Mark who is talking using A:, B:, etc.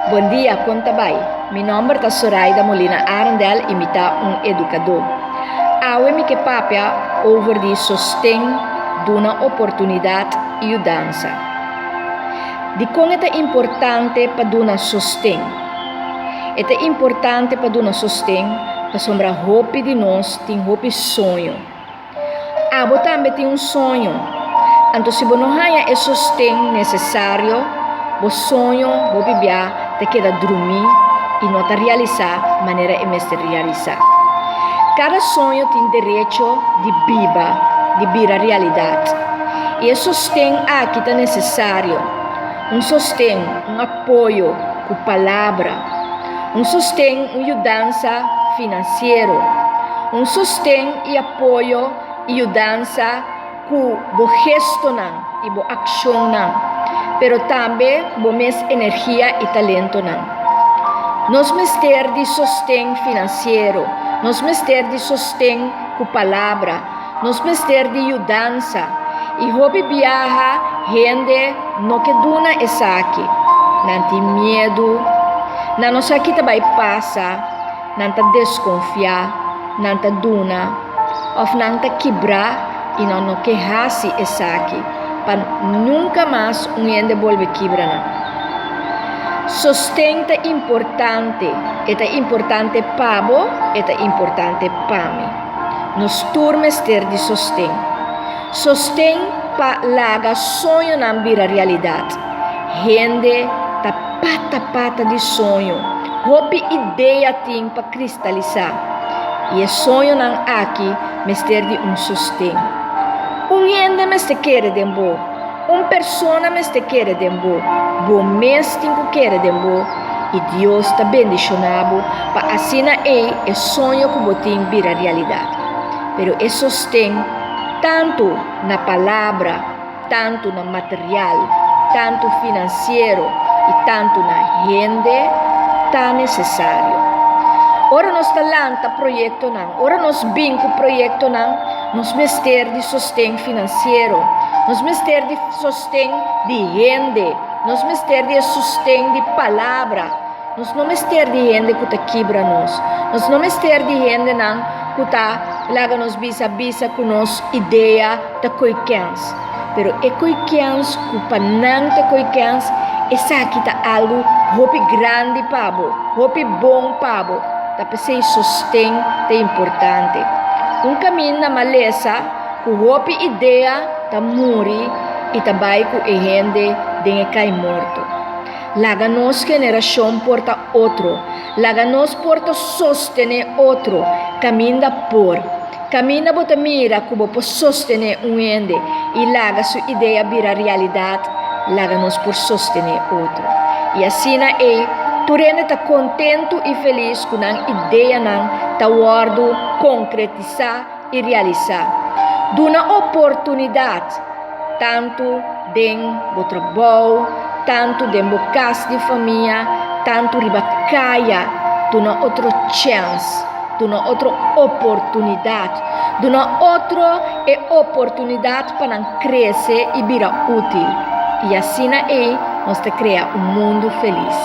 A: Bon dia, kon ta bai? Mi nòmber ta Soraida Molina Arendel i mi ta un edukadó. Awe mi ke papia over di sosten, duna oportunidat i yudansa. Dikon e ta importante pa duna sosten? E ta importante pa duna sosten pasobra hopi di nos tin hopi soño. Abo tambe tin un soño. Anto si bo no haña e sosten nesesario, bo soño hopi bia ta keda drumí i no ta realisá manera e mester realisá. Kada soño tin derecho di biba, di bira realidat. I e sosten aki ta nesesario. Un sosten, un apoyo ku palabra. Un sosten, un yudansa finansiero. Un sosten i apoyo i yudansa ku bo gestonan i bo akshonnan, pero tambe ku bo mes energia i talentonan. Nos mester di sosten finansiero, nos mester di sosten ku palabra, nos mester di yudansa i hopi biaha hende no ke duna esaki. Nan tin miedu, nan no sa ki ta bai pasa, nan ta deskonfiá, nan ta duna òf nan ta kibrá i nan no ke hasi esaki pa nunka mas un hende bolbe kibra nan. Sosten ta importante, e ta importante pa bo, e ta importante pa mi. Nos tur mester di sosten. Sosten pa laga soñonan bira realidat. Hende ta pata pata di soño. Hopi idea tin pa kristalisá. I e soñonan aki mester di un sosten. Un hende mester kere den bo. Un persona mester kere den bo. Bo mes tin ku kere den bo i Dios ta bendishoná bo pa asina ei e soño ku bo tin bira realidat. Pero e sosten tantu na palabra, tantu na material, tantu finansiero i tantu na hende ta nesesario. Ora nos ta lanta proyektonan, ora nos bin ku proyektonan, nos mester di sosten finansiero, nos mester di sosten di hende, nos mester di e sosten di palabra. Nos no mester di hende ku ta kibra nos. Nos no mester di hendenan ku ta laga nos bisa bisa ku nos idea ta koe kens. Pero e koe kens ku pa nan ta koe kens, esaki ta algu hopi grandi pa bo, hopi bon pa bo. Ta p'esei sosten ta importante. Un kaminda malesa ku hopi idea ta muri i ta bai ku e hende den e kai morto. Laga nos generashon por ta otro. Laga nos por ta sostené otro kaminda por. Kaminda bo ta mira ku bo por sostené un hende i laga su idea bira realidat, laga nos por sostené otro. I asina ei tur hende ta kontentu i felis ku nan ideanan ta wòrdu konkretisá i realisá. Duna oportunidat tantu den bo trabou, tantu den bo kas di famia, tantu riba kaya. Duna otro chèns, duna otro oportunidat, duna otro e oportunidat pa nan krese i bira útil. I asina ei nos ta krea un mundu felis.